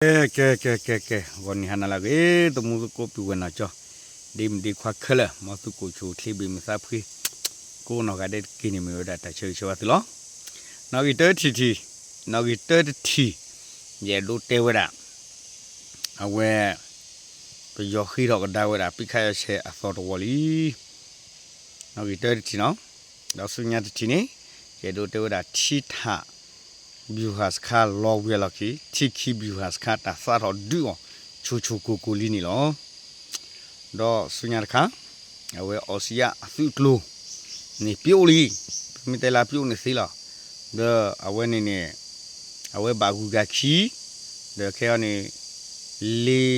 ကဲ ကဲ ကဲ ကဲ ကဲ ဂီၤနံၤဟါနၤလၢအဂ့ၤ သမူသကိးပုၢ်ဝဲၢ်နီၢ်ကၠီ ဒ့မုၣ်ဒ့ခွါခဲလၢာ် မ်သုကိးဆူၣ်ချ့ဘ့ၣ်မုာ်သးဖှံ ကိးနီၢ်ဂၤဒဲးတက့ၢ်န့ၣ် မ့ၢ်ဝဲဒၣ်တၢ်ဆၢဂ့ၤဆၢဝါသုလီၤ. နီၣ်ဂံၢ်တၢတထံၣ်, နီၣ်ဂံၢ်တၢတထံၣ် ယအဲၣ်ဒိးတဲဝဲဒၣ် အဝဲ ပယီၤဃ့ထီၣ်ကဒါဝဲဒၣ် ပံခါယီဆဲးအသီတဝီလံ. နီၣ်ဂံၢ်တၢတထံၣ်နီၤ, ဒီးဆူညါတထံၣ်န့ၣ် ယအဲၣ်ဒိးတဲဝဲဒၣ် ထံထၣ် ဗျူဟာစခန်း လီၤဝံၤအလီၢ်ခံ ထံခံ ဗျူဟာစခန်း တၢ်သးထီၣ်ဒုးအီၤ ဆူၣ်ဆူၣ်ကိၢ်ကိၢ်လံန့ၣ်လီၤ. ဒီးဆူညါတခါ အဝဲအီစံယါအသုးကျိၤန့ၣ် ပျိလံ, ပမ့ၢ်တဲလၢပျိန့ၣ်သ့လီၤ. ဒီးအဝဲန့ၣ်န့ၣ် အဝဲဘၣ်ဂုၤကၤခံ, ဒီးခဲအံၤန့ၣ် လ့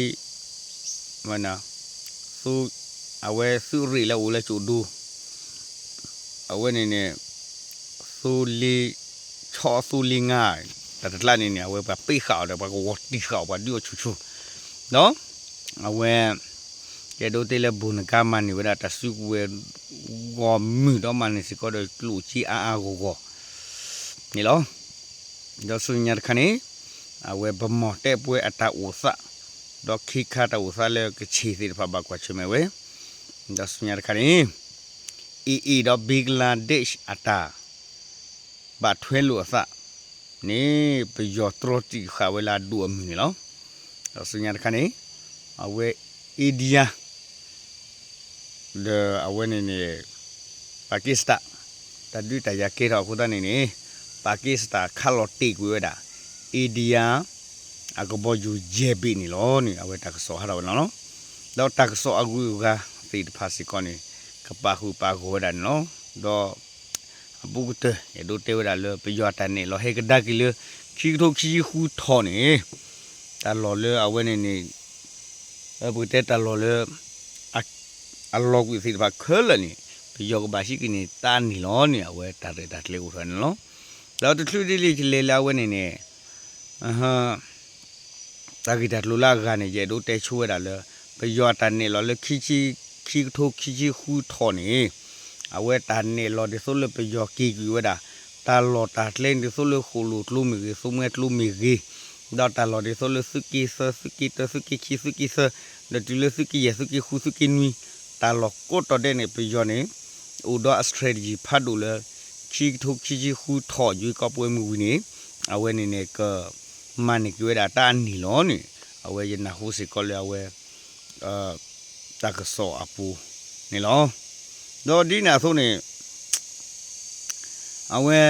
အဝဲသုးရ့ၣ်လၢအိၣ်လၢကၠိၣ်ဒိ အဝဲန့ၣ်န့ၣ် သိလ့ ဆီသိလ့ငါ တၢ်တကျါန့ၣ်န့ၣ် အဝဲပှၤပ့ၢ်ဃာ်အီၤဒီး ပှၤကဝီၤတံၢ်ဃာ်အီၤ ပှၤဒုးအီၤဆူၣ်ဆူၣ်, ဒီးအဝဲ ယအဲၣ်ဒိးတဲလၢ ဘိၣ်နကါမၤန့ၢ်ဝဲဒၣ်တၢ်စုကဝဲၤဂီၢ်မုၢ် ဒီးမၤန့ၢ်စ့ၢ်ကီးဒီးကျိၣ်စ့အါအါဂီၢ်ဂီၢ်န့ၣ်လီၤ. ဒီးဆူညါတခါန့ၣ် အဝဲပမီၢ်တဲပှဲၤအတၢ်အိၣ်သး ဒီးခ့ခါတၢ်အိၣ်သးလၢကဆ့ၣ်သ့ၣ်တဖၣ်ဘၣ်ကွၢ်ဆၢၣ်မဲာ်ဝဲ, ဒီးဆူညါတခါန့ၣ် အ့ၣ်အ့ၣ်ဒီး ဘ့ကလါဒ့းရှ် အတၢ် ဘၣ်ထွဲလိာ်အသးန့ၣ် ပယီၤတြီတံာ်ဃာ်ဝဲလၢအဒိၣ်အမုၢ်န့ၣ်လီၤ. ဒီးဆူညါတခါန့ၣ် အဝဲ India ဒီးအဝဲန့ၣ်န့ၣ် Pakistan တၢ်ဒုးတၢ်ယၤကဲထီၣ်အဃိသတးန့ၣ်န့ၣ် Pakistan ခးလီၤတ့ၢ်ကွံာ်ဝဲဒၣ် India အကဘီယူၤယဲၢ်ဘ့ၣ်န့ၣ်လီၤန့ၣ် အဝဲတၢ်ကစီၣ်ဟးထီၣ်ဝဲန့ၣ်လီၤ. ဒီးတၢ်ကစီၣ်အဂုၤအဂၤသ့ၣ်တဖၣ်စ့ၢ်ကီးန့ၣ် ကပာ်ဃုာ်ပာ်ဂီၢ်ဝဲဒၣ်န့ၣ်လီၤ. ဒီး အဘူးကတၢၢ် အဲၣ်ဒိးတဲဝဲဒၣ်လၢ ပယီၤအတၢ်နဲၣ်လီၤဟဲကဒါက့ၤလၢ ခံကထိခံဆံဃုထီၣ်န့ၣ် တၢ်လီၢ်လၢအဝဲန့ၣ်န့ၣ် ပကတဲတၢ်လီၢ်လၢ အလီၤကွံာ်သ့ၣ်တဖၣ်ခဲလၢာ်န့ၣ် ပယီၤကဘၣ်ဟံးက့ၤန့ၣ် တၢ်န့ၣ်လီၤန့ၣ် အဝဲတၢ်ရဲၣ်တၢ်ကျဲၤအိၣ်ထီၣ်န့ၣ်လီၤ. ဒီးတချုးဒ်လဲၣ်ကလဲၤလၢအဝဲန့ၣ်န့ၣ် တၢ်ဂ့ၢ်တၢ်ကျိၤလၢအဂၤန့ၣ် ယအဲၣ်ဒိးတဲဆိဝဲဒၣ်လၢ ပယီၤအတၢ်နဲၣ်လီၤလၢ ခံကထိခံဆံဃုထီၣ်န့ၣ် အဝဲတၢ်နဲၣ်လီၤဒ်သိးလၢပယီၤက့ၤကွံာ်ဝဲဒၣ် တၢ်လီၢ်တၢ်ကျဲဒ်သိးလၢဃိၣ်လိၣ်ကျိမ့ၢ်ဂ့ၤ သိမွဲကျိမ့ၢ်ဂ့ၤ ဒီးတၢ်လီၢ်ဒ်သိးလၢသုးက့သၢ သုးက့တၢ သုးက့ခံ သုးက့သၢ ဒီးတုၤလၢသုးက့ယဲၢ် သုးက့ဃု သုးက့နွံ တၢ်လီၢ်ကိးတီၤဒဲးန့ၣ် ပယီၤန့ၣ် အိၣ်ဒီးအ strategy ဖးဒိၣ်လၢ ခံကထိခံဆံဃုထီၣ် ရွေးကောက်ပွဲမ့ၢ်ဝံၤန့ၣ် အဝဲန့ၣ်န့ၣ် ကမၤန့ၢ်က့ၤဝဲဒၣ်တၢ်အနံၣ်လီၤန့ၣ် အဝဲယနၢ်ဟူစ့ၢ်ကီးလၢအဝဲ တၢ်ကစီၣ်အပူၤန့ၣ်လီၤ. ဒီးဒ်န့ၣ်အသိးန့ၣ် အဝဲ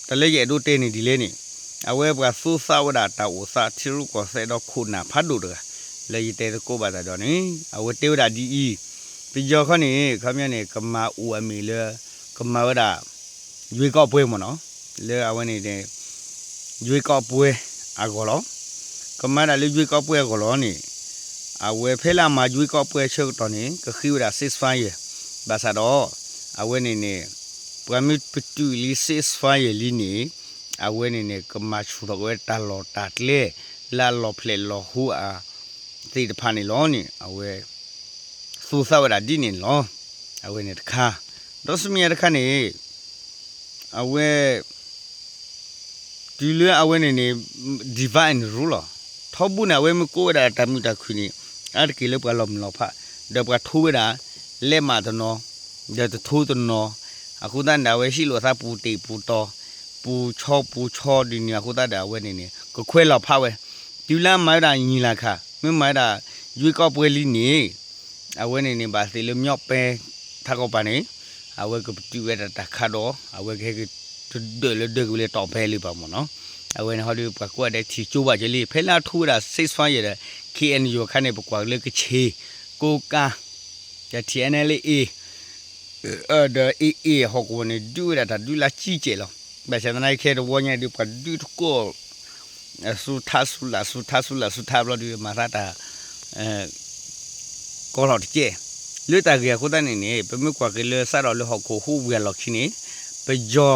တၢ်လၢယအဲၣ်ဒိးတဲန့ၣ်ဒ်လဲၣ်န့ၣ် အဝဲပှၤသူသးဝဲဒၣ်တၢ်အိၣ်သး ထံရူၢ်ကီၢ်သဲးဒီးခိၣ်နၢ်ဖးဒိၣ်တဂၤ လၢယတဲသကိးဘၣ်တၢ်ဒီးန့ၣ် အဝဲတဲဝဲဒၣ်ဒ်အံၤ, ပယီၤခီန့ၣ် ခီပညီန့ၣ် ကမၤအိၣ်အမ့ၢ်လၢ ကမၤဝဲဒၣ် ရွေးကောက်ပွဲမ့ၢ်နီၤ, လၢအဝဲန့ၣ် ရွေးကောက်ပွဲအဂီၢ်လီၤ. ကမၤဒၣ်လၢ ရွေးကောက်ပွဲအဂီၢ်လီၤန့ၣ် အဝဲဖဲလၢအမၤ ရွေးကောက်ပွဲ ဆၢကတီၢ်န့ၣ် ကဃ့ဝဲဒၣ် ceasefire ဘၣ်ဆၣ်ဒီး အဝဲန့ၣ်န့ၣ် ပှၤမ့ၢ်ပတုာ်လံ ceasefire လံန့ၣ် အဝဲန့ၣ်န့ၣ် ကမၤဆူၣ်ထီၣ်က့ၤဝဲတၢ်လီၢ်တၢ်ကျဲ လၢအလီၤဖျဲၣ်လီၤဟိအ သ့ၣ်တဖၣ်န့ၣ်လီၤန့ၣ် အဝဲ သူသးဝဲဒၣ်ဒ်န့ၣ်လီၤ. အဝဲန့ၣ်တခါ ဒီးဆူမဲာ်ညါတခါန့ၣ် အဝဲ တုၤလၢအဝဲန့ၣ်န့ၣ် divide and rule လီၤ. ထီဘိန့ၣ် အဝဲမ့ၢ်ကိးဝဲဒၣ်တၢ်မုာ်တၢ်ခုၣ်န့ၣ် အါတက့ၢ်လၢပှၤလီၤမုၢ်လီၤဖး ဒီးပှၤထိဝဲဒၣ် လဲးမးတနီၤ ဒီးတထိတနီၤ အဃိသတးန့ၣ် အဝဲဟ့ၣ်လိာ်သးပူၤတ့ၢ်ပူၤတီၤ ပူၤဆီပူၤဆီဒ်န့ၣ် အဃိသတးဒီး အဝဲန့ၣ်န့ၣ် ကခွဲးလီၤဖးဝဲ တုၤလၢမၤဝဲဒၣ်ညီလာခံ မ့ၢ်မၤဝဲဒၣ် ရွေးကောက်ပွဲလံန့ၣ် အဝဲန့ၣ်န့ၣ် ဘၣ်သ့ၣ်လၢ မြောက်ပိုင်း ထးကီၢ်ပၤန့ၣ် အဝဲကပတုာ်ဝဲဒၣ်တၢ်ခးဒီး အဝဲကဟဲက့ၤတဒၢးလၢဒၢးက့ၤဝဲလၢ မြောက်ပိုင်း လံဘၣ်မ့ၢ်နီၤ. အဝဲန့ၣ်ဟီဒီး ပှၤကိးဂၤဒဲးထံၣ်ကၠိဘၣ်ကၠိလံ ဖဲလၢအထိဝဲဒၣ် ceasefire ဒီး ခ့အဲၣ်အၣ်ယူၣ် အခါန့ၣ် ပကွၢ်လၢကခ့ၣ် ကိးကါ ဒီး ထံၣ်အဲၣ်အၣ်အၣ် ဒီး AA ဟီၣ်ကဝီၤန့ၣ် ဒုးဝဲဒၣ်တၢ်ဒုးလၢကံကဲးလီၤ. ဘၣ်ဆၣ်သနာ်က့ခဲတဝီညါဒီး ပှၤဒုးတကိး ဆူထးဆူလာ် ဆူထးဆူလာ် ဆူထးဘျီဒီး မၤသးတၢ် ကီထီၣ်တကဲး လၢတၢ်ဂ့ၢ်အဃိသတးန့ၣ်န့ၣ် ပမ့ၢ်ကွၢ်က့ၤလၢစးထီၣ်လၢဟီၣ်ခိၣ်ဟူးဝဲအလီၢ်ခံန့ၣ် ပယီၤ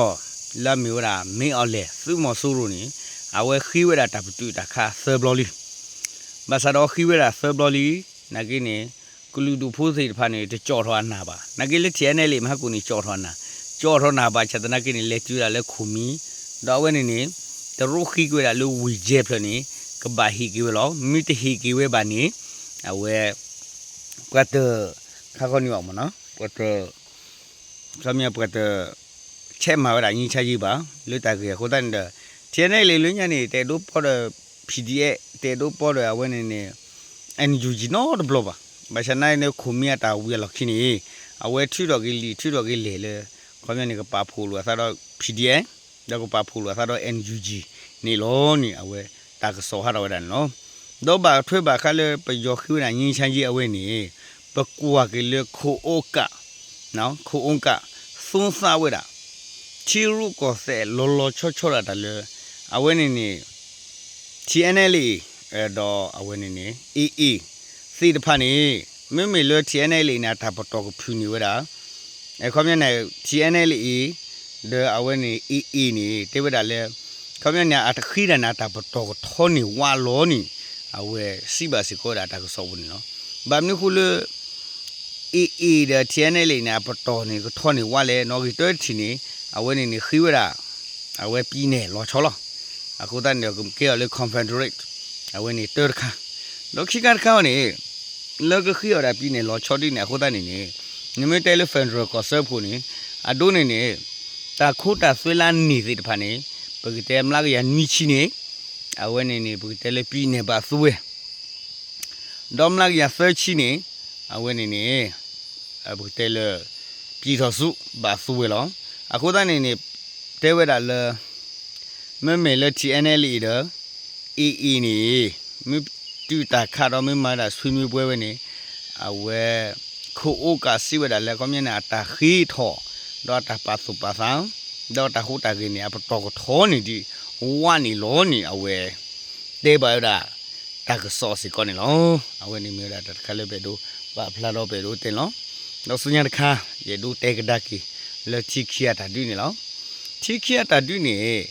လၢအမ့ၢ်ဝဲဒၣ် မင်းအောင်လှိုင် သုးမီၤစိရိၤန့ၣ် အဝဲဃ့ဝဲဒၣ်တၢ်ပတုာ်တၢ်ခးသၢဘျီလံ. ဘၣ်ဆၣ်ဒီးဃ့ဝဲဒၣ်သၢဘျီလံ နာ်က့န့ၣ် ကလုာ်ဒူၣ်ဖိသ့ၣ်တဖၣ်န့ၣ် တကၠီၣ်ထီၣ်အနၢ်ဘၣ်. နာ်က့လၢ ထံၣ်အဲၣ်အၣ်အၣ် မဟါကိၣ်န့ၣ် ကၠီၣ်ထီၣ်အနၢ်, ကၠီၣ်ထီၣ်နၢ်ဘၣ်ဆၣ်သနာ်က့န့ၣ် လဲၤတုၤဝဲဒၣ်လၢခိၣ်မံၤ ဒီးအဝဲန့ၣ်န့ၣ် တရူးဃ့က့ၤဝဲဒၣ်လၢဝံၤယဲၢ်ဖျၢၣ်န့ၣ် ဘၣ်ဟ့ၣ်က့ၤဝဲလီၤ. မ့ၢ်တဟ့ၣ်က့ၤဝဲဘၣ်န့ၣ် အဝဲ ပှၤတ ခါခီန့ၣ်ဘၣ်မ့ၢ်နီၤ ပှၤတ ခီပညီပှၤတ ဆဲးမၤဝဲဒၣ် ငြိမ်းချမ်းရေး ဘၣ် လၢတၢ်ဂ့ၢ်အဃိသတးန့ၣ်ဒီး ထံၣ်အဲၣ်နဲၣ်လံ လၢညါန့ၣ် တအဲၣ်ဒိးပီၢ်ဒီး ပီၣ်ဒီး ပီၣ်ဒီး အဝဲန့ၣ်န့ၣ် NUG နီတဘျီဘၣ်. ဘၣ်ဆၣ်နာ်န့ၣ် ခိၣ်မ့ၢ်အတၢ်ဝံၤအလီၢ်ခံန့ၣ် အဝဲထုးထီၣ်က့ၤလံာ်ထုးထီၣ်က့ၤလဲၢ်လၢ ခီပညီန့ၣ် ကပာ်ဖှိၣ်လိာ်အသးဒီး PDF ဒီးကပာ်ဖှိၣ်လိာ်အသးဒီး NUG န့ၣ်လီၤန့ၣ် အဝဲတၢ်ကစီၣ်ဟးထီၣ်ဝဲဒၣ်န့ၣ်လီၤ. ဒီးဘၣ်ထွဲဘၣ်ဃးလၢပယီၤဃ့ဝဲဒၣ် ငြိမ်းချမ်းရေး အဝဲန့ၣ် ပကွၢ်က့ၤလၢ ခိၣ်အိကး ခိၣ်အိကး သူသးဝဲဒၣ် ထံရူၢ်ကီၢ်သဲးလီၤလီၤဆီဆီဒၣ်တၢ်လၢ အဝဲန့ၣ်န့ၣ် ထံၣ်အဲၣ်နဲၣ်လံ ဒီးအဝဲန့ၣ်န့ၣ် AA သ့ၣ်တဖၣ်န့ၣ် မ့မ့ၢ်လၢထံၣ်အဲၣ်နဲၣ်လံန့ၣ် အတၢ်ပတီၢ်ကဖုၣ်န့ၢ်ဝဲဒၣ် ခီပညီန့ၣ် ထံၣ်အဲၣ်နဲၣ်လံ ဒီးအဝဲန့ၣ် AA န့ၣ် တဲဝဲဒၣ်လၢ ခီပညီန့ၣ် အတဃ့ဒၣ်န့ၣ် အတၢ်ပတီၢ်ကထီန့ၢ်ဝးလီၤန့ၣ် အဝဲစံးဘၣ်စ့ၢ်ကီးဝဲဒၣ်တၢ်ကစီၣ်ပူၤန့ၣ်လီၤ. ဘၣ်မနုၤအဃိလၢ AA ဒီး ထံၣ်အဲၣ်နဲၣ်လံန့ၣ် အပတီၢ်န့ၣ် ကထီန့ၢ်ဝးလဲၣ် နီၣ်ဂံၢ်တၢတထံၣ်န့ၣ် အဝဲန့ၣ်န့ၣ် ဃ့ဝဲဒၣ် အဝဲ ပြည်နယ် လီၤဆီလီၤ. အဃိသတးန့ၣ်ဒီး ကကဲအီၤလၢ confederate အဝဲန့ၣ်တၢတခါ ဒီးခံခါတခါအံၤန့ၣ် လၢကဃ့အီၤဒၣ် ပြည်နယ် လီၤဆီဒ်န့ၣ် အဃိသတးန့ၣ်န့ၣ် နမ့ၢ်တဲလၢ federal ကီၢ်စၢဖှိၣ်န့ၣ် အဒိန့ၣ်န့ၣ် တၢ်ခိတၢ်သွဲလၢအန့ၢ်သ့ၣ်တဖၣ်န့ၣ် ပကတဲမျးကယၤနွံဆံန့ၣ် အဝဲန့ၣ်န့ၣ် ပကတဲလၢ ပြည်နယ် ဘၣ်သူဝဲ ဒီးမျးကယၤသၢဆံန့ၣ် အဝဲန့ၣ်န့ၣ် ပကတဲလၢ ပြည်ထောင်စု ဘၣ်သူဝဲလီၤ. အဃိသတးန့ၣ်န့ၣ် တဲဝဲဒၣ်လၢ မ့မ့ၢ်လၢ ထံၣ်အဲၣ်နဲၣ်လံဒီး AA န့ၣ် မ့ၢ်တုၤတၢ်ခးဒီးမ့ၢ်မၤဒၣ်ဆွေးနွေးပွဲဝဲန့ၣ် အဝဲ ခိၣ်အိကးစံးဝဲဒၣ်လၢ ခီပညီန့ၣ် အတၢ်ဃ့ထီၣ် ဒီးအတၢ်ပာ်သူၣ်ပာ်သး ဒီးတၢ်ဟူးတၢ်ဂဲၤန့ၣ် အပတီၢ်ကထီန့ၢ်ဒံးဝးန့ၣ်လီၤန့ၣ် အဝဲ တဲဘၣ်ဝဲဒၣ် တၢ်ကစီၣ်စ့ၢ်ကီးန့ၣ်လီၤ. အဝဲန့ၣ်မ့ၢ်ဝဲဒၣ်တၢ်တခါလၢပအဲၣ်ဒိးပာ်ဖျါဒီးပအဲၣ်ဒိးတဲန့ၣ်လီၤ. ဒီးဆူညါတခါ ယအဲၣ်ဒိးတဲကဒါက့ၤ လၢထံခံအတၢ်ဒုးန့ၣ်လီၤ. ထံခံအတၢ်ဒုးန့ၣ်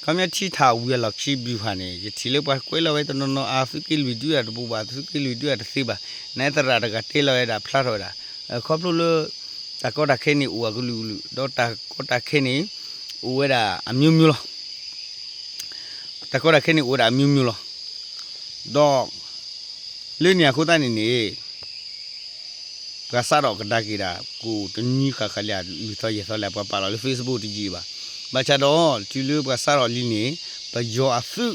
ခီပညီထံထၣ်ဝံၤအလီၢ်ခံ ဗျူဟာ န့ၣ် ယထံၣ်လၢပှၤကွဲးလီၤဝဲတနီၤနီၤ အသုးက့လွံၢ်ဒုးအတဘူးဘၣ် သုးက့လွံၢ်ဒုးအတသ့ဘၣ် နသရၣ်တဂၤတဲလီၤဝဲဒၣ်ဖျါထီၣ်ဝဲဒၣ် ခီဖျိလၢ တၢ်ကီတၢ်ခဲန့ၣ်အိၣ်အကလုာ်ကလုာ် ဒီးတၢ်ကီတၢ်ခဲန့ၣ် အိၣ်ဝဲဒၣ်အမျိုးမျိုးလီၤ. တၢ်ကီတၢ်ခဲန့ၣ်အိၣ်ဝဲဒၣ် မျိုးမျိုး လီၤ. ဒီး လၢန့ၣ်အဃိသတးန့ၣ်န့ၣ် ပှၤစးထီၣ်ကဒါက့ၤဒၣ် ကိၣ်တနွံဃၣ်ဃၣ်လၢ လွံၢ်သီယဲၢ်သီလၢ ပှၤပာ်လီၤလၢ Facebook တယံာ်ဘၣ်. ဘၣ်ဆၣ်ဒီး တုၤလၢပှၤစးထီၣ်လံန့ၣ် ပယီၤအသုး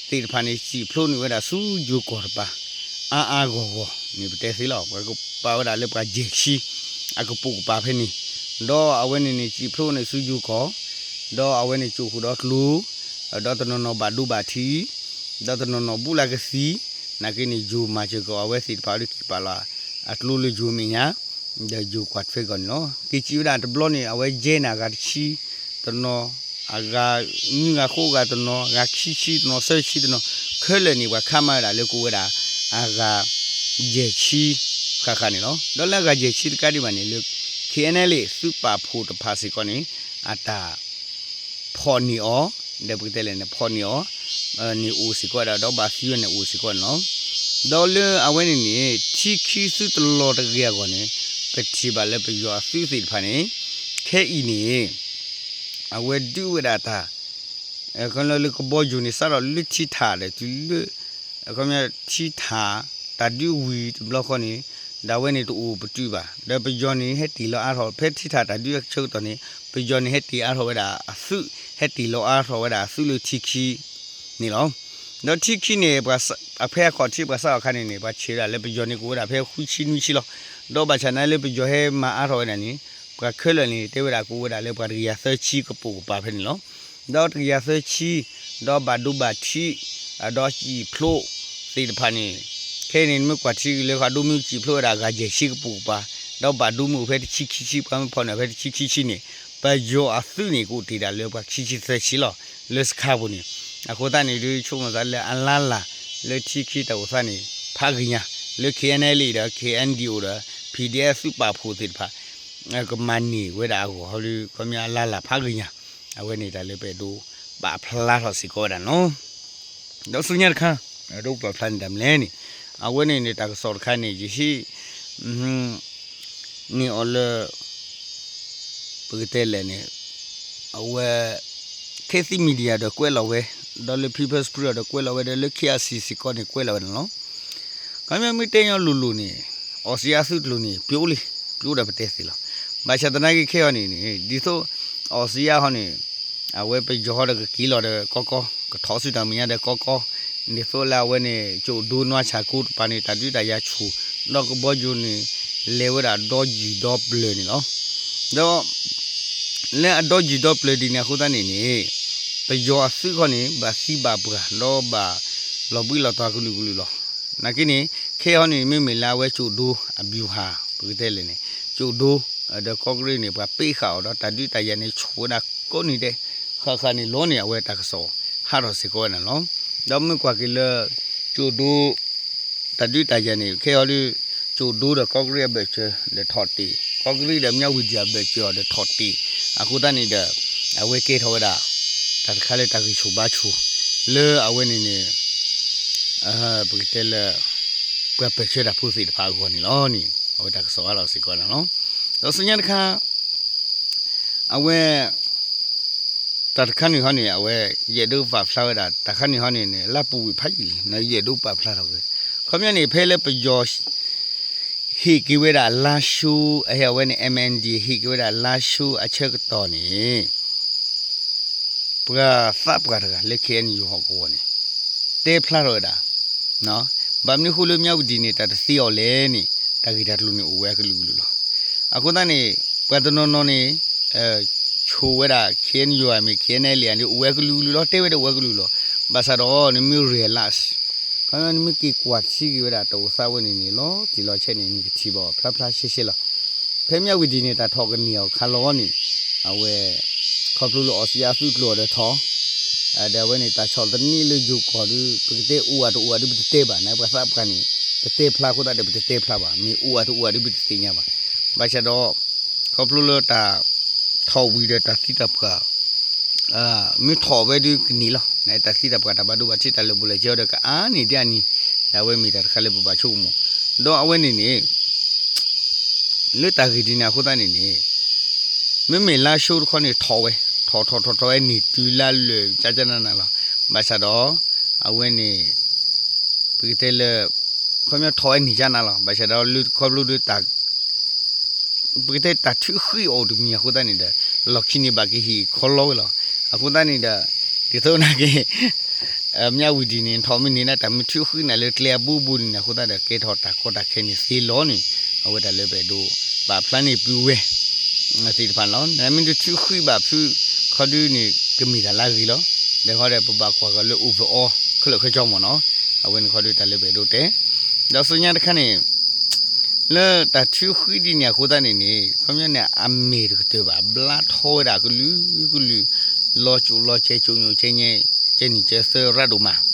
သ့ၣ်တဖၣ်န့ၣ် စံၣ်ဖျိးန့ၢ်ဝဲဒၣ်ဆူယိၤကီၢ်တပၤ အါအါဂီၢ်ဂီၢ်န့ၣ် ပတဲသ့လီၤ. ပှၤကပာ်ဝဲဒၣ်လၢပှၤယဲၢ်ဆံ အကပိာ်ကပၤဖဲန့ၣ် ဒီးအဝဲန့ၣ်န့ၣ် စံၣ်ဖျိးန့ၢ်ဆူယိၤကီၢ် ဒီးအဝဲန့ၣ်ကၠိၣ်ဃုာ်ဒီးကျိၤ ဒီးတနီၤနီၤဘၣ်ဒိဘၣ်ထံး ဒီးတနီၤနီၤဘူးလၢကသံ နာ်က့န့ၣ် ယိၤမၤစၢၤကီးအဝဲသ့ၣ်တဖၣ်လၢက့ၤပာ်လီၤ အကျိလၢယိၤမဲာ်ညါ ဒီးယိၤကွၢ်ထွဲကီးန့ၣ်လီၤ. က့ၤစံးဝဲဒၣ်တဘျီန့ၣ် အဝဲယဲၢ်န့ၣ်အဂၤတဆံ တနီၤ အဂၤ နွံဂၤဃိးဂၤတနီၤ အဂၤခံဆံတနီၤ သၢဆံတနီၤ ခဲလၢာ်န့ၣ် ပှၤခါမၤဝဲဒၣ်လၢကအိၣ်ဝဲဒၣ် အဂၤ ယဲၢ်ဆံ ဃၣ်ဃၣ်န့ၣ်လီၤ. ဒီးလၢအဂၤယဲၢ်ဆံတကးဒံးဘၣ်န့ၣ် လၢ KNLA သုးပာ်ဖှိၣ်တဖၣ်စ့ၢ်ကီးန့ၣ် အတၢ် ဖီၣ်န့ၢ်အီၤ ဒီးပကတဲလဲၣ်န့ၣ် ဖီၣ်န့ၢ်အီၤ န့ၣ်အိၣ်စ့ၢ်ကီးဝဲဒၣ် ဒီးဘၣ်သံဝဲန့ၣ်အိၣ်စ့ၢ်ကီးန့ၣ်လီၤ. ဒီးလၢအဝဲန့ၣ်န့ၣ် ထံခံသုတလီၤတဂ့ၤအဂီၢ်န့ၣ် ပထံၣ်ဘၣ်လၢပယီၤအသုးသ့ၣ်တဖၣ်န့ၣ် ခဲအံၤန့ၣ် အဝဲဒုးဝဲဒၣ်တၢ် ခီလၢကဘီယူၤန့ၣ် စးထီၣ်လၢထံထၣ်ဒီးတုၤလၢ ခီပညီထံထၣ် တၢ်ဒုးဝံၤတဘျီဃီန့ၣ် ဒၣ်ဝဲန့ၣ်တအိၣ်ပတုာ်ဘၣ် ဒီးပယီၤန့ၣ်ဟဲတ့ၢ်လီၤအါထီၣ် ဖဲထံထၣ်တၢ်ဒုးအဆၢကတီၢ်န့ၣ် ပယီၤန့ၣ်ဟဲတ့ၢ်အါထီၣ်ဝဲဒၣ်အသုး ဟဲတ့ၢ်လီၤအါထီၣ်ဝဲဒၣ်အသုးလၢထံခံန့ၣ်လီၤ. ဒီးထံခံန့ၣ် ပှၤစ အဖဲအခီၣ်ထံးပှၤစးထီၣ်အခါန့ၣ်န့ၣ် ပှၤဆံးဝဲဒၣ်လၢပယီၤန့ၣ်ကအိၣ်ဝဲဒၣ်ဖဲဃုဆံနွံဆံလီၤ. ဒီးဘၣ်ဆၣ်နာ်လၢပယီၤဟဲမၤအါထီၣ်ဝဲဒၣ်န့ၣ် ပှၤခဲလၢာ်န့ၣ် တဲဝဲဒၣ်ကအိၣ်ဝဲဒၣ်လၢပှၤတကယၤသၢဆံကပိာ်ကပၤဖဲန့ၣ်လီၤ. ဒီးတကယၤသၢဆံ ဒီးဘၣ်ဒိဘၣ်ထံး ဒီးစံၣ်ဖျိးသ့ၣ်တဖၣ်န့ၣ် ခဲအံၤန့ၣ် နမ့ၢ်ကွၢ်ထံက့ၤလၢဃာ်ဒိမ့ၢ်စံၣ်ဖျိးဝဲဒၣ် အဂၤယဲၢ်ဆံကပိာ်ကပၤ ဒီးဘၣ်ဒိမ့ၢ်အိၣ်ဖဲတဆံခံဆံ ပှၤမ့ၢ်ဖီၣ်န့ၢ်ဖဲတဆံခံဆံန့ၣ် ပယီၤအသုးန့ၣ် ကအိၣ်တ့ၢ်ဒၣ်လၢပှၤခံဆံသၢဆံလီၤ လၢစခါပူၤန့ၣ်. အဃိသတးန့ၣ်ဒုး ဆိကမိၣ်သးလၢအလါလၢ် လၢထံခံတၢ်အိၣ်သးန့ၣ် ဖးဂ့ၤညါ လၢ KNLA ဒီး KNDO ဒီး PDF သုးပာ်ဖှိၣ်သ့ၣ်တဖၣ် ကမၤန့ၢ်ဝဲဒၣ်အဂီၢ် ခီဖျိလၢခီပညီအလါလၢ်ဖးဂ့ၤညါ အဝဲန့ၣ်တၢ်လၢပအဲၣ်ဒိးပာ်ဖျါထီၣ်စ့ၢ်ကီးဝဲဒၣ်န့ၣ်လီၤ. ဒီးဆူညါတခါ အဲၣ်ဒိးပာ်ဖျါန့ၣ်တၢ်မနုၤလဲၣ်န့ၣ် အဝဲန့ၣ်န့ၣ် တၢ်ကစီၣ်တခါန့ၣ် ယဟ့ၣ် န့ၢ်အီၤလၢ ပကတဲလဲၣ်န့ၣ် အဝဲ Khit Thit Media ဒီးကွဲးလီၤဝဲ ဒီးလၢ People's Spring ဒီးကွဲးလီၤဝဲဒီးလၢ K I C စ့ၢ်ကီးန့ၣ် ကွဲးလီၤဝဲန့ၣ်လီၤ. ခီပညီမ့ၢ်တဲညီလိၤလိၤန့ၣ် အီစံယါသုးကျိၤန့ၣ် ပျိလံ, ပျိဒီးပတဲသ့လီၤ. ဘၣ်ဆၣ်သနာ်က့ခဲအံၤန့ၣ်န့ၣ် ဒ်သိး အီစံယါဟီန့ၣ် အဝဲပယီၤဟီဒီးကက့ၤလီၤဒီးကီကီ, ကထီၣ်ဆူတၢ်မဲာ်ညါဒီးကီကီ, ဒ်သိးလၢအဝဲန့ၣ် ကၠိၣ်ဒိနွါဆၣ်ကိတပၤန့ၣ် တၢ်ဒုးတၢ်ယၤဆူၣ်, ဒီးကဘီယူၤန့ၣ် လဲၤဝဲဒၣ်ဒီယံာ်ဒီပျၢၤန့ၣ်လီၤ. ဒီး လၢအဒီယံာ်ဒီပျၢၤဒ်န့ၣ်အဃိသတးန့ၣ်န့ၣ် ပယီၤအသုးခီန့ၣ် ဘၣ်သံဘၣ်ပှၢ် ဒီးဘၣ်လီၤဘှံးလီၤတီၤကလုာ်ကလုာ်လီၤ. နာ်က့န့ၣ် ခဲအံၤဟီန့ၣ် မ့မ့ၢ်လၢအဝဲကၠိၣ်ဒိအဗျူဟာ ပကတဲလဲၣ်န့ၣ် ကၠိၣ်ဒိ ဒီးကီၢ်ကရ့ၣ်န့ၣ် ပှၤပ့းဃာ်အီၤဒီးတၢ်ဒုးတၢ်ယၤန့ၣ် ဆူၣ်ဝဲဒၣ်ကိးနံၤဒဲး ဃၣ်ဃၣ်န့ၣ်လီၤန့ၣ် အဝဲတၢ်ကစီၣ်ဟးထီၣ်စ့ၢ်ကီးဝဲန့ၣ်လီၤ. ဒီးမ့ၢ်ကွၢ်က့ၤလၢ ကၠိၣ်ဒိ တၢ်ဒုးတၢ်ယၤန့ၣ် ခဲအံၤဒီး ကၠိၣ်ဒိဒီးကီၢ်ကရ့ၣ်အဘၢၣ်စၢၤဒီးထီၣ်တ့ၢ်, ကီၢ်ကရ့ၣ်ဒီးမၠၣ်ဝတံၤအဘၢၣ်စၢၤအီၤဒီးထီၣ်တ့ၢ်, အဃိသတးန့ၣ်ဒီး အဝဲကဲထီၣ်ဝဲဒၣ် တၢ်တခါလၢတၢ်ဂံၢ်ဆူၣ်ဘါဆူၣ် လၢအဝဲန့ၣ်န့ၣ် ပကတဲလၢ ပှၤပၢၢ်ဆၢတၢ်ဖိသ့ၣ်တဖၣ်အဂီၢ်န့ၣ်လီၤန့ၣ် အဝဲတၢ်ကစီၣ်ဟးထီၣ်စ့ၢ်ကီးန့ၣ်လီၤ. ဒီးဆူညါတခါ အဝဲ တၢ်တခါန့ၣ်ဟီန့ၣ် အဝဲ ယအဲၣ်ဒိးပာ်ဖျါဝဲဒၣ် တၢ်ခါန့ၣ်ဟီန့ၣ်န့ၣ် လၢပူၤဝံၤဖးယံာ်လံ ယအဲၣ်ဒိးပာ်ဖျါထီၣ်က့ၤ ခီပညီန့ၣ် ဖဲလၢပယီၤ ဟ့ၣ်က့ၤဝဲဒၣ်လါၡိ အဝဲန့ၣ် M N D ဟ့ၣ်က့ၤဝဲဒၣ်လါၡိအဆၢကတီၢ်န့ၣ် ပှၤသးပှၢ်တဂၤလၢ K N U ဟီၣ်ကဝီၤန့ၣ် တဲဖျါထီၣ်ဝဲဒၣ် ဘၣ်မနုၤဃိလၢမၠၣ်ဝတံၤန့ၣ် တၢ်တသ့အီၤလဲၣ်န့ၣ် တၢ်ဂ့ၢ်တၢ်ကျိၤန့ၣ်အိၣ်ဝဲအကလုာ်ကလုာ်လီၤ. အဃိသတးန့ၣ် ပှၤတနီၤနီၤန့ၣ် ဆိၣ်ဝဲဒၣ် K N U မ့ၢ် K N L A န့ၣ် အိၣ်ဝဲအကလုာ်ကလုာ်လီၤ တဲဝဲဒၣ်အိၣ်ဝဲကလုာ်လီၤ. ဘၣ်ဆၣ်ဒီးနမ့ၢ် realize ခီ နမ့ၢ်က့ၤကွၢ်ထံက့ၤဝဲဒၣ်တၢ်အိၣ်သးဝဲန့ၣ်န့ၣ် လီၤတံၢ်လီၤဆဲးန့ၣ် နကထံၣ်ဘၣ်ဖျါဖျါရှဲရှဲလီၤ. ဖဲမၠၣ်ဝတံၤန့ၣ် တၢ်ထီၣ်ကန့ၢ်အီၤခါလီၤန့ၣ် အဝဲ ခီဖျိလၢအီစံယါသုးကျိၤအီၤဒီးထီၣ် ဒီးအဝဲန့ၣ် တၢ်ဆီၣ်သနံးလၢယိၤကီၢ်ဒီး ပကတဲအိၣ်အတအိၣ်အဒုးပတတဲဘၣ်န့ၣ် ပှၤသးပှၢ်န့ၣ် တတဲဖျါအဃိသတးဒီး ပတတဲဖျါဘၣ် မ့ၢ်အိၣ်အတအိၣ်အဒုးပတသ့ၣ်ညါဘၣ်. ဘၣ်ဆၣ်ဒီး ခီဖျိလၢတၢ်ထီၣ်ဝံၤဒီးတၢ်သံတၢ်ပှၢ် မ့ၢ်ထီၣ်ဝဲဒုးကန့ၢ်လီၤ တၢ်သံတၢ်ပှၢ်တၢ်ဘၣ်ဒိဘၣ်ထံးတၢ်လၢာ်ဘူၣ်လၢာ်စ့ဒီးကအါန့ၢ်ဒ်အနံၤ ဒီးအဝဲမ့ၢ်တၢ်တခါလၢပဘၣ်ဆိကမိၣ် ဒီးအဝဲန့ၣ်န့ၣ် လၢတၢ်ဂ့ၢ်ဒ်န့ၣ်အဃိသတးန့ၣ်န့ၣ် မ့မ့ၢ်လါၡိတခီန့ၣ်ထီၣ်ဝဲ ထီၣ်ထီၣ်ထီၣ်ထီၣ်ဝဲန့ၣ် တုၤလါလၢာ်ကကနၤလီၤ. ဘၣ်ဆၣ်ဒီး အဝဲန့ၣ် ပကတဲလၢ ခီပညီထီၣ်ဝဲန့ၣ်ကနၤလီၤ. ဘၣ်ဆၣ်ဒီးလၢခီဖျိဒီးတၢ် ပကတဲတၢ်ထုးဃံအီၤတမံၤအဃိသတးန့ၣ်ဒီး လီၢ်ခံန့ၣ်ဘၣ်ကဟ့ၣ်ခီလီဝဲလီၤ. အဃိသတးန့ၣ်ဒီး ဒ်သိးနာ်က့ မၠၣ်ဝတံၤန့ၣ် ထီၣ်မ့ၢ်န့ၢ်ဒၣ်တၢ်မ့ၢ်ထုးဃံနၤလၢကျဲအဘိဘိန့ၣ်န့ၣ် အဃိသတးဒီး ကဲထီၣ်တၢ်ကီတၢ်ခဲန့ၣ်သ့လီၤန့ၣ် အဝဲတၢ်လၢပအဲၣ်ဒိး ပာ်ဖျါန့ၢ်ပုၢ်ဝဲၢ် သ့ၣ်တဖၣ်န့ၣ်လီၤ. နမ့ၢ်တထုးဃံဘၣ်ဖုး ခီဒုန့ၣ် ကမ့ၢ်တၢ်လၢအဂ့ၤလီၤ. ဒီးခီဒီးပဘၣ်ကွၢ်ကီးလၢ overall ခဲလၢာ်ခဲဆ့မ့ၢ်န့ၣ်လီၤ. အဝဲန့ၣ်ခီဒုတၢ်လၢပအဲၣ်ဒိးတဲ ဒီးဆူညါတခါန့ၣ် လၢတၢ်ထုးဃံဒ်န့ၣ်အဃိသတးန့ၣ်န့ၣ် ခီပညီန့ၣ် အမဲာ်တကတၢၢ်ဘၣ် ဘျါထီဝဲဒၣ်ကလုာ်ကလုာ် လီၤစိၤလီၤစဲး စိၤညိးစဲးညဲ ကဲနံၣ်ကဲသၢရၣ်ဒိၣ်မး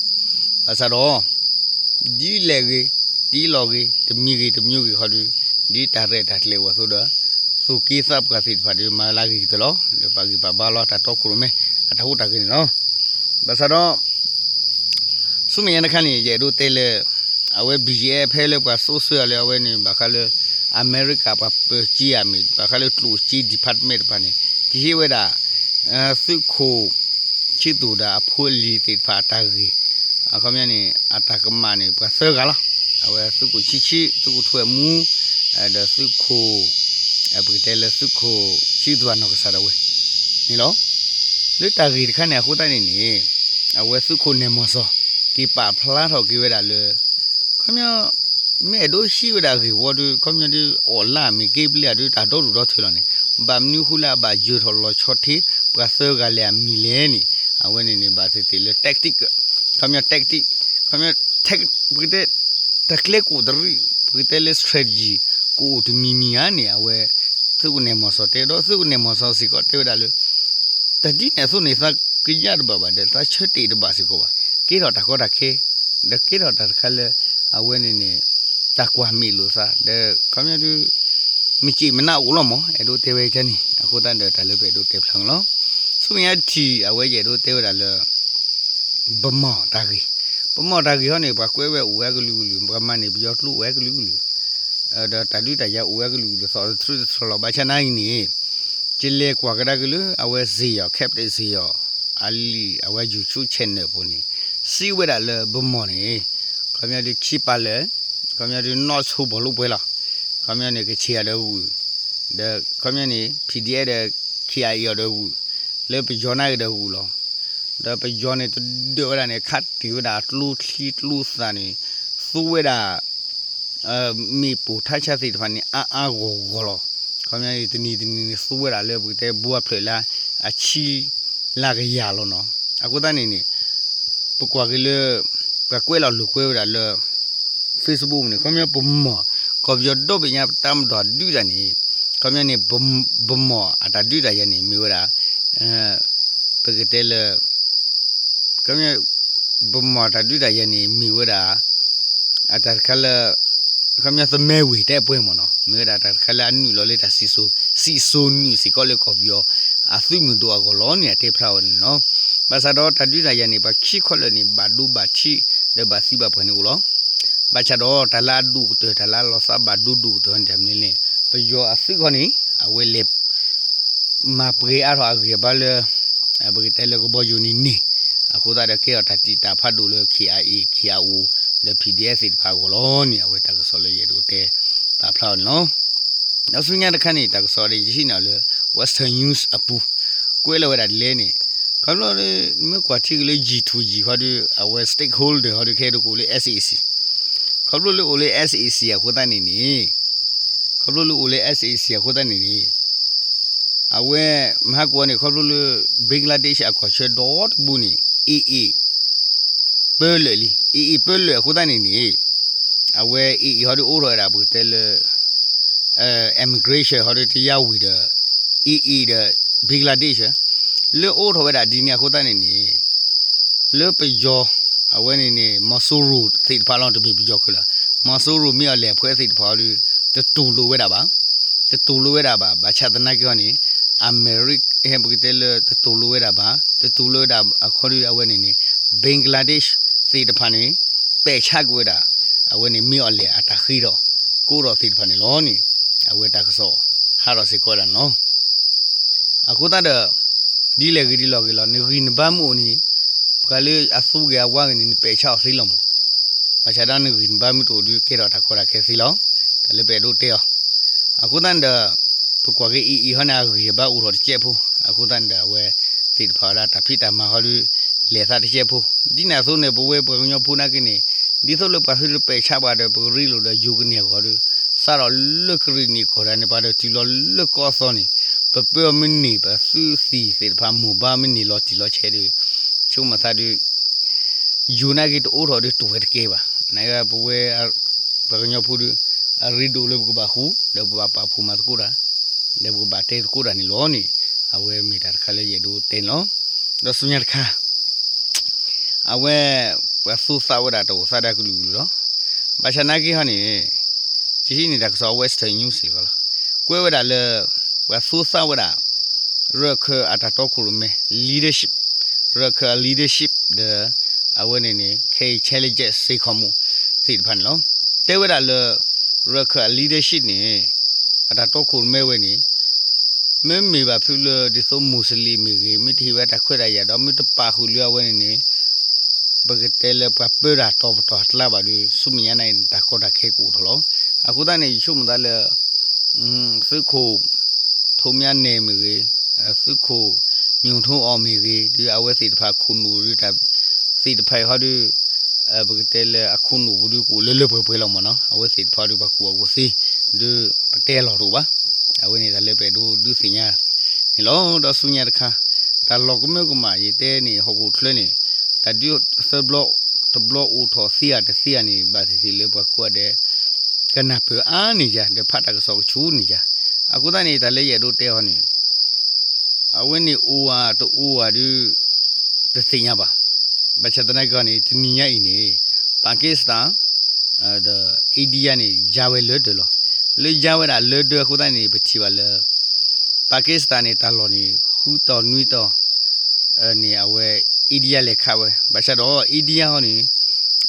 ဘၣ်ဆၣ်ဒီး ဒ်လဲၣ်ဂ့ၤ ဒ်လီၢ်ဂ့ၤ တမံၤဂ့ၤတမံၤဂ့ၤခီဒု ဒ်တၢ်ရဲၣ်တၢ်ကျဲၤအိၣ်အသိးဒီး သူၣ်က့သးပှၢ်သ့ၣ်တဖၣ်ဒီး မၤလၢဂ့ၤကတၢၢ်လီၤ. ဒီးပာ်ဂံၢ်ပာ်ဘါလီၤ တၢ်တီခိၣ်ရိၣ်မဲ အတၢ်ဟူးတၢ်ဂဲၤန့ၣ်လီၤ. ဘၣ်ဆၣ်ဒီး ဆူမဲာ်ညါတခါန့ၣ် ယအဲၣ်ဒိးတဲလၢ အဝဲ B G F ဖဲလၢပှၤစိာ်ဆှၢအီၤလၢအဝဲန့ၣ် ဘၣ်ဃးလၢ အမဲရကၤပှၤပၢၤက့အမ့ၢ် ဘၣ်ဃးလၢကျိၣ်စ့ department တဖၣ်န့ၣ် ကဟ့ၣ်ဝဲဒၣ် သုးခိၣ် ဆံသူၣ်ဒီးအဖိအလံၤသ့ၣ်တဖၣ်အတၢ်ဂ့ၢ် အခီပညီန့ၣ် အတၢ်ကမၣ်န့ၣ် ပှၤသၢဂၤလီၤ. အဝဲသုးခိၣ်ဆံဆံ သုးခိၣ်ထွဲမူ ဒီးသုးခိၣ် ပကတဲလၢသုးခိၣ်ဆံသူၣ်အနီၢ်ကစၢ်ဒၣ်ဝဲန့ၣ်လီၤ. လၢတၢ်ဂ့ၢ်တခါန့ၣ်အဃိသတးန့ၣ်န့ၣ် အဝဲသုးခိၣ်နဲၣ်မီၤစီၤ က့ၤပာ်ဖျါထီၣ်က့ၤဝဲဒၣ်လၢ ခီပညီ မ့ၢ်အဲၣ်ဒိးဟံးဝဲဒၣ်ဂ့ၢ်ဝီဒီး ခီပညီဒ်အီၣ်လၢအမ့ၢ်က့ပျဲအဒုးတၢ်ဒီဒူၣ်ဒီထၢလီၤန့ၣ် ဘၣ်မနုၤဃိလၢအဘၣ်ယၢၤထီၣ်လီၤဆီထံး ပှၤသၢဂၤလဲၣ်အမံၤလဲၣ်န့ၣ် အဝဲန့ၣ်န့ၣ် ဘၣ်သ့ၣ်သ့ၣ်လၢ tactic ခီပညီ tactic ခီပညီ ပကတဲ တၢ်ကျဲကအိၣ်တရံး ပကတဲလၢ strategy ကအိၣ်တမံၤမံၤဧါန့ၣ် အဝဲ သုးခိၣ်နဲၣ်မီၤစီၤတဲ ဒီးသုးခိၣ်နဲၣ်မီၤစီၤစ့ၢ်ကီးတဲဝဲဒၣ်လၢ တၢ်ဒ်န့ၣ်အသိးန့ၣ် သးကယၢ်တဘၣ်ဘၣ်ဒီး သးဆၢတဲာ်တဘၣ်စ့ၢ်ကီးဘၣ်. ကဲထီၣ်တၢ်ကီတၢ်ခဲ ဒီးကဲထီၣ်တၢ်တခါလၢ အဝဲန့ၣ်န့ၣ် တၢ်ကွၢ်မ့ၢ်လိာ်သး ဒီးခီပညီဒုး မ့ၢ်စ့ၢ်မနုၤအိၣ်လီၤမး အဲၣ်ဒိးတဲဝဲကန့ၣ် အဃိသတးဒီးတၢ်လၢပအဲၣ်ဒိးတဲဖျါန့ၣ်လီၤ. ဆူမဲာ်ညါတထံၣ် အဝဲယအဲၣ်ဒိးတဲဝဲဒၣ်လၢ ပမီၢ်တၢ်ဂ့ၢ်, ပမီၢ်တၢ်ဂ့ၢ်ဟီန့ၣ် ပှၤကွဲးဝဲအိၣ်ဝဲအကလုာ်ကလုာ် ပှၤမၤန့ၢ်ပယီၤကျိအိၣ်ဝဲအကလုာ်ကလုာ်, ဒီးတၢ်ဒုးတၢ်ယၤအိၣ်ဝဲအကလုာ်ကလုာ် သီၣ်တထြၢတထြၢလီၤ. ဘၣ်ဆၣ်နာ်အံၤန့ၣ် ယလဲၤကွၢ်ကဒါက့ၤလၢ အဝဲစ့ၢ်ယီၤ Captain စ့ၢ်ယီၤ အလံာ်အဝဲ YouTube channel ပူၤန့ၣ် စံးဝဲဒၣ်လၢ ဗန်းမော်န့ၣ် ခီပညီဒုးခံပာ်လၢာ်, ခီပညီဒုးနီၢ်ဆိပှၤလိာ်ပှဲၤလီၤ. ခီပညီန့ၣ် ကချ့ၣ်အီၤဒီးဂုာ်, ဒီးခီပညီန့ၣ် PDF ဒီး KIA အီၤဒီးဂုာ်, လၢပယီၤန့ၣ်ကဒီးဂုာ်လီၤ. ဒီးပယီၤန့ၣ်တဒၢးဝဲဒၣ်န့ၣ် ခးတံာ်ဝဲဒၣ်အကျိချံကျိသၣ်န့ၣ် သူဝဲဒၣ် မ့ၣ်ပိၢ်ထါဆါသ့ၣ်တဖၣ်န့ၣ် အါအါဂီၢ်ဂီၢ်လီၤ. ခီပညီန့ၣ် တနံၤတနံၤန့ၣ် သူဝဲဒၣ်လၢပကတဲဘိအဖျၢၣ်လၢ အဆံလၢကယၤလီၤနီၤ. အဃိသတးန့ၣ်န့ၣ် ပကွၢ်က့ၤလၢ ပှၤကွဲးလီၤလိာ်ကွဲဝဲဒၣ်လၢ Facebook န့ၣ် ခီပညီ ဗန်းမော် ကီၢ်ပယီၤဒီဘ့ၣ်ညါတၢ်မၤဒီးဒုးတၢ်န့ၣ် ခီပညီန့ၣ် ဗန်းမော် အတၢ်ဒုးတၢ်ယၤန့ၣ် မ့ၢ်ဝဲဒၣ် ပကတဲလၢ ခီပညီ ဗန်းမော် တၢ်ဒုးတၢ်ယၤန့ၣ် မ့ၢ်ဝဲဒၣ် အတၢ်တခါလၢ ခီပညီ သမဲဝ့ၢ်တဲပှဲၤမ့ၢ်နီၤ မ့ၢ်ဝဲဒၣ်တၢ်တခါလၢအနုာ်လီၤလၢတၢ်စံၣ်စိၤ စံၣ်စိၤနုာ်စ့ၢ်ကီးလၢကီၢ်ပယီၤ အသုးမုၢ်ဒိၣ်အဂီၢ်လီၤန့ၣ် အတဲဖျါဝဲန့ၣ်လီၤ. ဘၣ်ဆၣ်ဒီးတၢ်ဒုးတၢ်ယၤန့ၣ် ပှၤခံခီလၢာ်န့ၣ် ဘၣ်ဒိဘၣ်ထံး ဒီးဘၣ်သံဘၣ်ပှၢ်န့ၣ်အိၣ်လီၤ. ဘၣ်ဆၣ်ဒီးတၢ်လၢအဒိၣ်ကတၢၢ် တၢ်လၢအလီၤသးဘၣ်ဒိဒိၣ်ကတၢၢ်န့ၣ် တၢ်မနုၤလဲၣ်န့ၣ် ပယီၤအသုးခီန့ၣ် အဝဲလဲၤ မၤပှဲၤအါထီၣ်အဂံၢ်အဘါလၢ ပကတဲလၢကဘီယူၤန့ၣ်န့ၣ် အဃိသတးဒီးကဲထီၣ်တၢ်တံာ်တာ်ဖးဒိၣ်လၢ KIA KIO ဒီး PDF သ့ၣ်တဖၣ်အဂီၢ်လီၤန့ၣ် အဝဲတၢ်ကစီၣ်လၢယအဲၣ်ဒိးတဲပာ်ဖျါအီၤန့ၣ်လီၤ. ဒီးဆူညါတခါန့ၣ် တၢ်ကစီၣ်ဒ်ယဟံးန့ၢ်လၢ Western News အပူၤ ကွဲးလီၤဝဲဒၣ်ဒ်လဲၣ်န့ၣ် ခီဖျိလၢ မ့ၢ်ကွၢ်ထံက့ၤလၢ G to G ဟီဒီး အဝဲ stakeholder ဟီဒီး ခဲဒိးကအိၣ်လၢ SAC ခီဖျိလၢအိၣ်လၢ SAC အဃိသတးန့ၣ်န့ၣ် ခီဖျိလၢအိၣ်လၢ SAC အဃိသတးန့ၣ်န့ၣ် အဝဲ မဟါကဝီၤန့ၣ် ခီဖျိလၢ Bangladesh အကီၢ်ဆၢဒီတဘိန့ၣ် AA ပၢလၢာ်လံ AA ပၢလၢာ်အဃိသတးန့ၣ်န့ၣ် အဝဲ AA ဟီဒီးအိးထီၣ်ဝဲဒၣ်ပကတဲလၢ immigration ဟီဒီးတယါဝံၤဒီး AA ဒီး Bangladesh လၢအိးထီၣ်ဝဲဒၣ်ဒ်န့ၣ်အဃိသတးန့ၣ်န့ၣ် လၢပယီၤ အဝဲန့ၣ်န့ၣ် မီၤစိရိၤသ့ၣ်တဖၣ်လီၤ တမ့ၢ်ပယီၤခဲလၢာ် မီၤစိရိၤမ့ၢ်အီၤလဲၣ်အဖှဲးသ့ၣ်တဖၣ်ဟီဒီး တတူၢ်လိာ်ဝဲဒၣ်ဘၣ် တတူၢ်လိာ်ဝဲဒၣ်ဘၣ် ဘၣ်ဆၣ်သနာ်က့ဟီန့ၣ် အမဲရက ပကတဲလၢတတူၢ်လိာ်ဝဲဒၣ်ဘၣ် တတူၢ်လိာ်ဝဲဒၣ်အခီဒီးအဝဲန့ၣ်န့ၣ် Bangladesh သ့ၣ်တဖၣ်န့ၣ် ပဲာ်ဆါကွံာ်ဝဲဒၣ် အဝဲန့ၣ်မ့ၢ်အီၤလဲၣ်အတၢ်ဃ့ထီၣ် ကအိးထီၣ်သ့ၣ်တဖၣ်န့ၣ်လီၤန့ၣ် အဝဲတၢ်ကစီၣ်ဟးထီၣ်စ့ၢ်ကီးဝဲဒၣ်န့ၣ်လီၤ. အဃိသတးဒီး ဒ်လဲၣ်ဂ့ၤဒ်လဲၣ်ဂ့ၤလီၤ နဂံၢ်နဘါမ့ၢ်အိၣ်န့ၣ် ပှၤလၢအသူဂ့ၤအဝါဂ့ၤန့ၣ် နပဲာ်ဆါအီၤသ့လီၤမး ဘၣ်ဆၣ်ဒီးနဂံၢ်နဘါမ့ၢ်တအိၣ်ဒီးကဲထီၣ်တၢ်ကီတၢ်ခဲသ့လီၤ တၢ်လၢပအဲၣ်ဒိးတဲအီၤ အဃိသတးန့ၣ်ဒီး ပကွၢ်က့ၤ AA ဟီန့ၣ် အဂံၢ်အဘါအိၣ်ထီၣ်တစဲးဖိ အဃိသတးန့ၣ်ဒီး အဝဲသ့ၣ်တဖၣ်ဝဲဒၣ်တၢ်ဖံးတၢ်မၤဟီဒီး လဲၤသးတစဲးဖိ ဒ်န့ၣ်အသိးန့ၣ် ပဝဲပှၤကညီဖိနာ်က့န့ၣ် ဒ်သိးလၢပှၤသုတပဲာ်ဆါပှၤဒီး ပကရ့လိာ်ဒီးယိၤကန့ၢ်အဂီၢ်ဒီး စးထီၣ်လၢကရံၣ်နံၣ်ကီၢ်ဒၣ်န့ၣ် ပှၤဒီးတုၤလီၤလၢကီၢ်အသီန့ၣ် ပပၢအီၤမ့ၢ်န့ၢ် ပသုးသံၣ်သ့ၣ်တဖၣ် မိၢ်ဘါမ့ၢ်န့ၢ်လီၤတံၢ်လီၤဆဲးဒီး ဆိကမိၣ်သးဒီး ယိၤနာ်က့တအိးထီၣ်ဒီးတဝဲတကဲဘၣ် နာ်က့ပဝဲ ပှၤကညီဖိဒီး အရ့ဒိၣ်လၢပကဘၣ်ဃူ ဒီးပကဘၣ်ပာ်ဖှိၣ်မၤသကိးတၢ် ဒီးပကဘၣ်တဲသကိးတၢ်န့ၣ်လီၤန့ၣ် အဝဲမ့ၢ်တၢ်တခါလၢယအဲၣ်ဒိးတဲန့ၣ်လီၤ. ဒီးဆူညါတခါ အဝဲ ပှၤသူသးဝဲဒၣ်တအိၣ်သးဒၣ်ကလုာ်ကလုာ်လီၤ. ဘၣ်ဆၣ်နာ်က့ဟီန့ၣ် ယဟံးန့ၢ်တၢ်ကစီၣ် Western News စ့ၢ်ကီးလီၤ. ကွဲးဝဲဒၣ်လၢ ပှၤသူသးဝဲဒၣ် ရၢၢ်ခၢၣ်အတၢ်တီခိၣ်ရိၣ်မဲ leadership ရၢၢ်ခၢၣ်အ leadership ဒီး အဝဲန့ၣ်န့ၣ် ခဲအံၤ challenges စ့ၢ်ကီးမူ သ့ၣ်တဖၣ်န့ၣ်လီၤ. တဲဝဲဒၣ်လၢ ရၢၢ်ခၢၣ်အ leadership န့ၣ် အတၢ်တီခိၣ်ရိၣ်မဲဝဲန့ၣ် မ့မ့ၢ်ဘၣ်ဖုလၢဒ်သိး Muslim မ့ၢ်ဂ့ၤ မ့ၢ်တဟ့ၣ်ဝဲတၢ်ခွဲးတၢ်ယာ်ဒီး မ့ၢ်တပာ်ဃုာ်လၢအဝဲန့ၣ်န့ၣ် ပကတဲလၢပှၤပၢတၢ်တီပတီၢ်အကျါဘၣ်ဒီး ဆူမဲာ်ညါန့ၣ် တၢ်ကီတၢ်ခဲကအိၣ်ထီၣ်လီၤ. အဃိသတးန့ၣ် ယဆိကမိၣ်သးလၢ သုးခိၣ် ထိးမၠါနဲၣ်မ့ၢ်ဂ့ၤ, သုးခိၣ် ညိၣ်ထိအီၣ်မ့ၢ်ဂ့ၤ, ဒီးအဝဲသ့ၣ်တဖၣ်ခိၣ်နူာ်ဒီးတၢ် သ့ၣ်တဖၣ်အံၤဟီဒီး ပကတဲလၢအခိၣ်နူာ်ပူၤဒီးကအိၣ်လၢလၢပှဲၤပှဲၤလီၤမ့ၢ်နီၤ. အဝဲသ့ၣ်တဖၣ်ဒီးပှၤကူၣ်ဘၣ်ကူၣ်သ့ ဒီးပတဲလီၤတအိၣ်ဘၣ်. အဝဲန့ၣ်တၢ်လၢပအဲၣ်ဒိးဒုးသ့ၣ်ညါန့ၣ်လီၤ. ဒီးဆူညါတခါ တၢ်လီၤကမၢကမၣ် ယတဲန့ၣ် ဟီၣ်ခိၣ်ချၢန့ၣ် တၢ်ဒုးသၢဘျီ တဘျီအိၣ်ထီၣ်သ့ဧါတသ့ဧါန့ၣ် ဘၣ်သ့ၣ်သ့ၣ်လၢပှၤကိးဂၤဒဲး ကနၢ်ပၢၢ်အါန့ၢ်ယၤ ဒီးဖးတၢ်ကစီၣ်ကဆူၣ်န့ၢ်ယၤ. အဃိသတးန့ၣ် တၢ်လၢယအဲၣ်ဒိးတဲဟီန့ၣ် အဝဲန့ၣ်အိၣ်ဧါတအိၣ်ဧါဒီး တသ့ၣ်ညါဘၣ်. ဘၣ်ဆၣ်သနာ်က့န့ၣ် တနံၤညါအံၤန့ၣ် Pakistan ဒီး India န့ၣ် ယါဝဲလၢဒၢးလီၤ. လၢယါဝဲဒၣ်လၢဒၢးအဃိသတးန့ၣ် ပထံၣ်ဘၣ်လၢ Pakistan န့ၣ် တၢ်လီၢ်န့ၣ် ဃုတီၢ်နွံတီၢ် န့ၣ် အဝဲ India လဲၤခးဝဲ ဘၣ်ဆၣ်ဒီး India ဟီန့ၣ်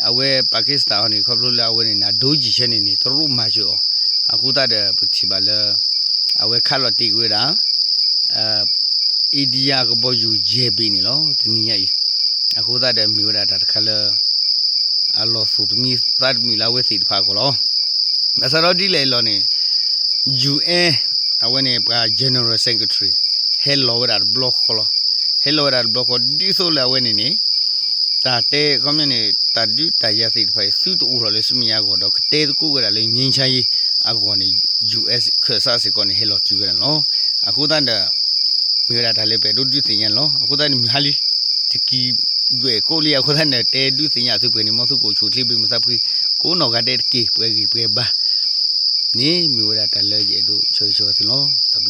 အဝဲ Pakistan ဟီန့ၣ် ခီဖျိလၢအဝဲန့ၣ် အဒိယံာ်ဆၢန့ၣ်န့ၣ် တရူးမၤစၢၤအီၤ အဃိသတးဒီး ပထံၣ်ဘၣ်လၢ အဝဲခးလီၤတ့ၢ်က့ၤဝဲဒၣ် အ India အကဘီယူၤယဲၢ်ဘ့ၣ်န့ၣ်လီၤ. တနံၤညါအံၤ အဃိသတးဒီးမ့ၢ်ဝဲဒၣ်တၢ်တခါလၢ အလီၢ်သူၣ်တမံသးတမုာ်လၢအဝဲသ့ၣ်တဖၣ်အဂီၢ်လီၤ. ဘၣ်ဆၣ်ဒီးဒ်လဲၣ်အံၤလီၤန့ၣ် ယူၣ်အဲၣ် အဝဲန့ၣ်ပှၤ General Secretary ဟဲလီၤဝဲဒၣ်တဘျီဃီလီၤ. ဟဲလီၤဝဲဒၣ်တဘျီဃီ ဒ်သိးလၢအဝဲန့ၣ်န့ၣ် တၢ်တဲခီပညီန့ၣ် တၢ်ဒုးတၢ်ယၤသ့ၣ်တဖၣ်အံၤ သုတအိၣ်ထီၣ်လၢဆူမဲာ်ညါအဂီၢ်ဒီး ကတဲသကိးဝဲဒၣ်လၢ ငြိမ်းချမ်းရေး အဂီၢ်န့ၣ် ယူၣ်အဲၣ် ခၢၣ်စးစ့ၢ်ကီးန့ၣ် ဟဲလီၤတုၤဝဲဒၣ်န့ၣ်လီၤ. အဃိသတးဒီး မ့ၢ်ဝဲဒၣ်တၢ်လၢပအဲၣ်ဒိးဒုးသ့ၣ်ညါန့ၣ်လီၤ. အဃိသတးန့ၣ် မုၢ်ဟါလံ တကံၢ်ဒွဲၣ်ကိးလံ အဃိသတးန့ၣ် တဲဒုးသ့ၣ်ညါသုပှဲၤန့ၣ် မ်သုကအိၣ်ဆူၣ်အိၣ်ချ့ ဘၣ်မုာ်သးဖှံ ကိးနီၢ်ဂၤဒဲးတက့ၢ်. ပှဲၤဂံၢ်ပှဲၤဘါန့ၣ် မ့ၢ်ဝဲဒၣ်တၢ်လၢယအဲၣ်ဒိးဆၢဂ့ၤဆၢဝါသုလီၤ. တၢ်ဘျုး